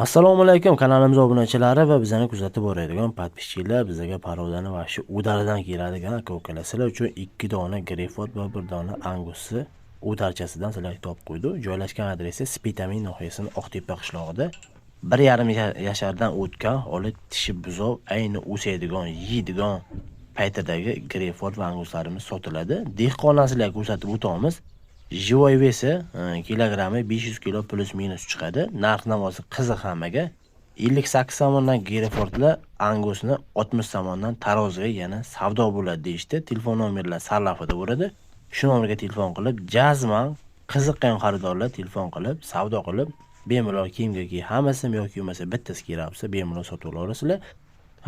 Assalomu alaykum kanalimiz obunachilari va bizani kuzatib boradigan подписчик lar. Bizga parodani va shu udaridan keladigan aka-ukalar, sizlar uchun 2 dona Greyford va 1 dona Angusni udarchasidan sizlarga topib qo'ydi. Joylashgan adresi Spitamin nohiyasining Oqtepa qishlog'ida. 1,5 yashardan o'tgan, holi tishi buzov, ayni o'sadigan, yeydigan paytidagi Greyford va Anguslarimiz sotiladi. Dehqondan sizlarga ko'rsatib o'tamiz. Живой вес i kilogrammi 500 kilo плюс минус chiqadi. Narx navosi qiziq hammaga. 58 somondan Gerefordlar, Angusni 60 somondan taroziga yana savdo bo'ladi deyishdi. Telefon nomerlar sarlavhada bo'ladi. Shu nomerga telefon qilib, jazman qiziqqan xaridorlar telefon qilib, savdo qilib, bemalol kimga hammasini yoki bo'lmasa bittasi kerak bo'lsa, bemalol sotib olasizlar.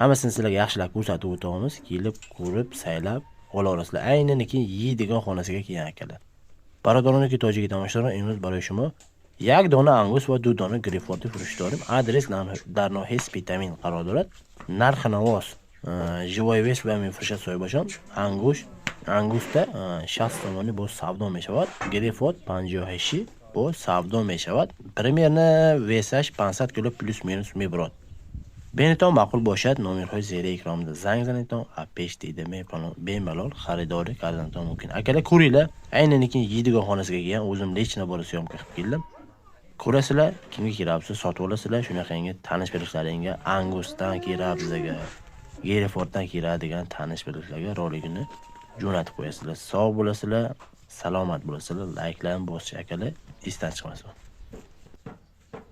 Hammasini sizlarga yaxshilab ko'rsatib o'tamiz. Kelib, ko'rib, saylab olaverasizlar. Aynaniki yeydigan xonasiga kelgan akalar. Бародароне ки тоҷики тамошо, имрӯз барои шумо як дона ангус ва ду дона грейпфрути фурӯш дорем. Адрес дар ноҳияи Спитамин қарор дорад. Нархи навоз живой вес ва мефурӯшад соҳибашон. Ангуш ангуста 60 сомонӣ боз савдо мешавад, грейпфрут 58 боз савдо мешавад. Примерно вес аш 500 кило плюс минус мебурад. Бинитон маъқул бошад, номерҳои зери экронда занг занедтон, пеш дида бемалол харидорӣ карданатон мумкин. Akalar, ko'ringlar, aynaniki yeydigan xonasiga kelgan, o'zim лично borib съёмка qilib keldim. Ko'rasizlar, kimga kerak bo'lsa sotib olasizlar. Shunaqangi tanish bilishlaringga, Angusdan kerak bizga, Gereforddan kerak degan tanish bilishlarga roligini jo'natib qo'yasizlar. Sog' bo'lasizlar, salomat bo'lasizlar. Layklarni bosish, akalar, esdan chiqmasin.